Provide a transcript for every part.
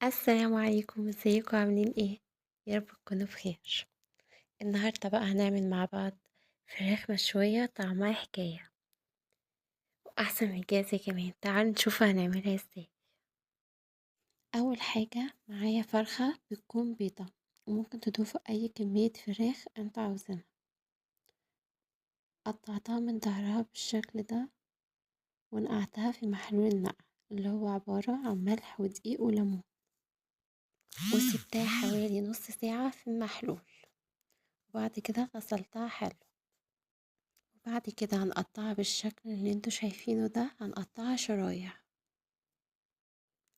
السلام عليكم، ازيكم؟ عاملين ايه؟ يا رب تكونوا بخير. النهارده بقى هنعمل مع بعض فراخ مشوية طعمها حكاية واحسن من الجاهزة كمان. تعالوا نشوف هنعملها ازاي. اول حاجة معايا فرخة بتكون بيضة، وممكن تضيفوا اي كمية فراخ انتوا عاوزينها. قطعتها من ظهرها بالشكل ده ونقعتها في محلول النقع اللي هو عبارة عن ملح ودقيق وليمون، وسبتها حوالي نص ساعة في المحلول، وبعد كده غسلتها حلو. وبعد كده هنقطعها بالشكل اللي انتوا شايفينه ده، هنقطعها شرايح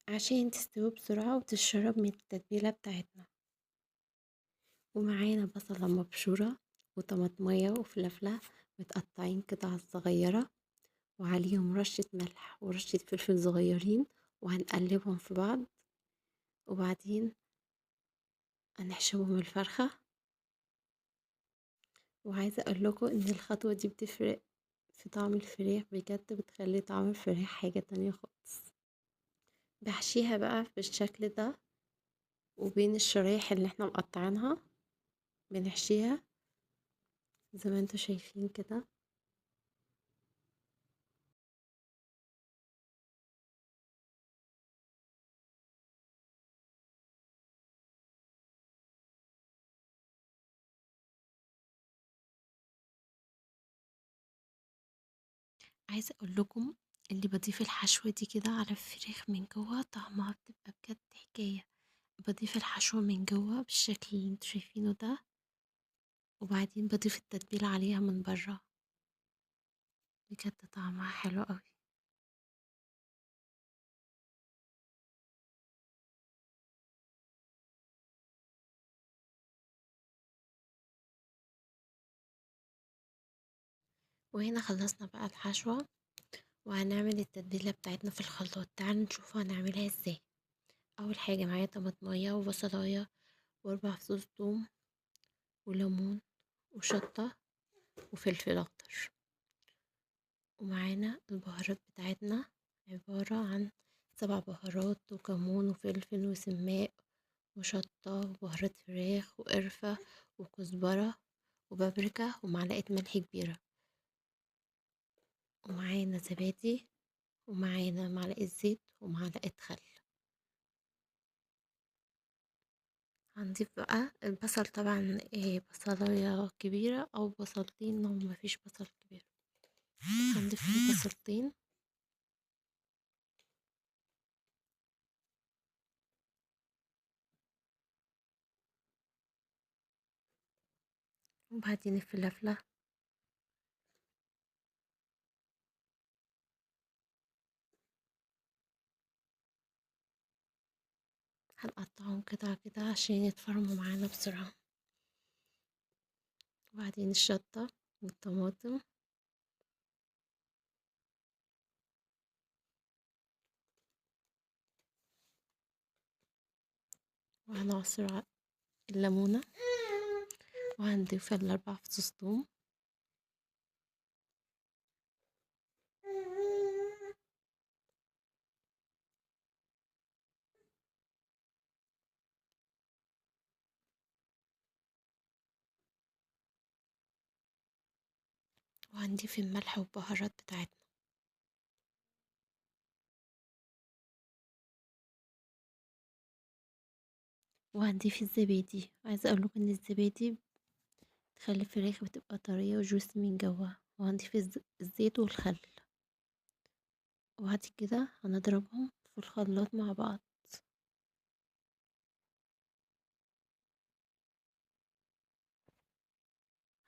عشان تستوي بسرعة وتتشرب من التتبيلة بتاعتنا. ومعانا بصلة مبشورة وطماطمية وفلفلة متقطعين قطع صغيرة، وعليهم رشة ملح ورشة فلفل صغيرين، وهنقلبهم في بعض. وبعدين هنحشوهم الفرخة. وعايزة اقول لكم ان الخطوة دي بتفرق في طعم الفراخ بجد، بتخلي طعم الفراخ حاجة تانية خالص. بحشيها بقى بالشكل ده، وبين الشرايح اللي احنا مقطعينها بنحشيها زي ما انتوا شايفين كده. عايزه اقول لكم اللي بضيف الحشوه دي كده على الفراخ من جوه طعمها بتبقى بجد حكاية. بضيف الحشوه من جوه بالشكل اللي انتوا شايفينه ده، وبعدين بضيف التتبيله عليها من بره، بجد طعمها حلو قوي. وهنا خلصنا بقى الحشوه، وهنعمل التتبيله بتاعتنا في الخلاط. تعالوا نشوف هنعملها ازاي. اول حاجة معايا طماطميه وبصلايه و4 فصوص ثوم وليمون وشطه وفلفل اخضر، ومعانا البهارات بتاعتنا عبارة عن 7 بهارات وكمون وفلفل وسماق وشطه وبهارات فراخ وقرفه وكزبره وبابريكا ومعلقة ملح كبيرة، ومعانا زبادي، ومعانا معلقة زيت ومعلقة خل. هنضيف بقى البصل، طبعا بصلاية كبيرة او بصلتين لو مفيش بصل كبير. هنضيف البصلتين، وبعدين الفلفلة، هنقطعهم قطع كده عشان يتفرموا معانا بسرعة. وبعدين الشطة والطماطم، وهنعصر الليمونة، وهنضيف 4 فصوص ثوم، وهنضيف الملح والبهارات بتاعتنا. وهنضيف الزبادي. عايزه اقول لكم ان الزبادي بتخلي الفراخ بتبقى طرية وجوسي من جوه. وهنضيف الزيت والخل، وبعد كده هنضربهم في الخلاط مع بعض.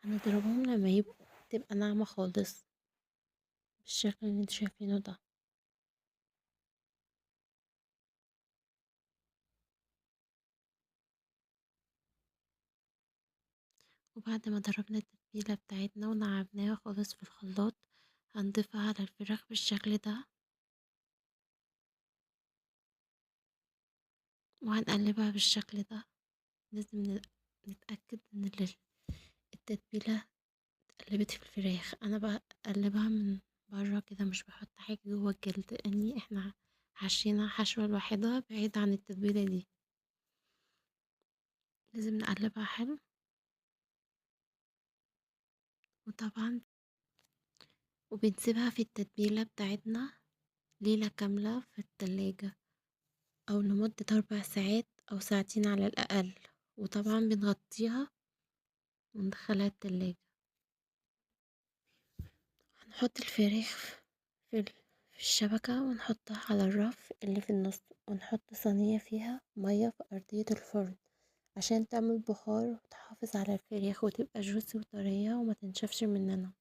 هنضربهم لما يبقوا تبقى ناعمة خالص بالشكل اللي انتوا شايفينه ده. وبعد ما ضربنا التتبيلة بتاعتنا ونعمناها خالص في الخلاط، هنضيفها على الفراخ بالشكل ده، وهنقلبها بالشكل ده. لازم نتأكد ان التتبيلة اتقلبت في الفراخ. انا بقلبها من بره كده، مش بحط حاجة جوه الجلد، لاني احنا حشينا حشوة لوحدها بعيد عن التتبيلة دي. لازم نقلبها حلو. وطبعا وبنسيبها في التتبيلة بتاعتنا ليلة كاملة في التلاجة، أو لمدة 4 ساعات أو ساعتين على الأقل، وطبعا بنغطيها وندخلها التلاجة. هنحط الفراخ في الشبكة ونحطها على الرف اللي في النص، ونحط صينية فيها مية في أرضية الفرن عشان تعمل بخار وتحافظ على الفراخ وتبقى جوسي وطرية وما تنشفش مننا.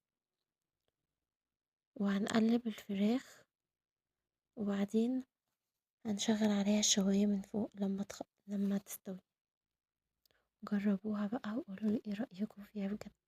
وهنقلب الفراخ وبعدين هنشغل عليها الشواية من فوق لما تستوي. جربوها بقى وقولولي ايه رأيكم فيها بجد.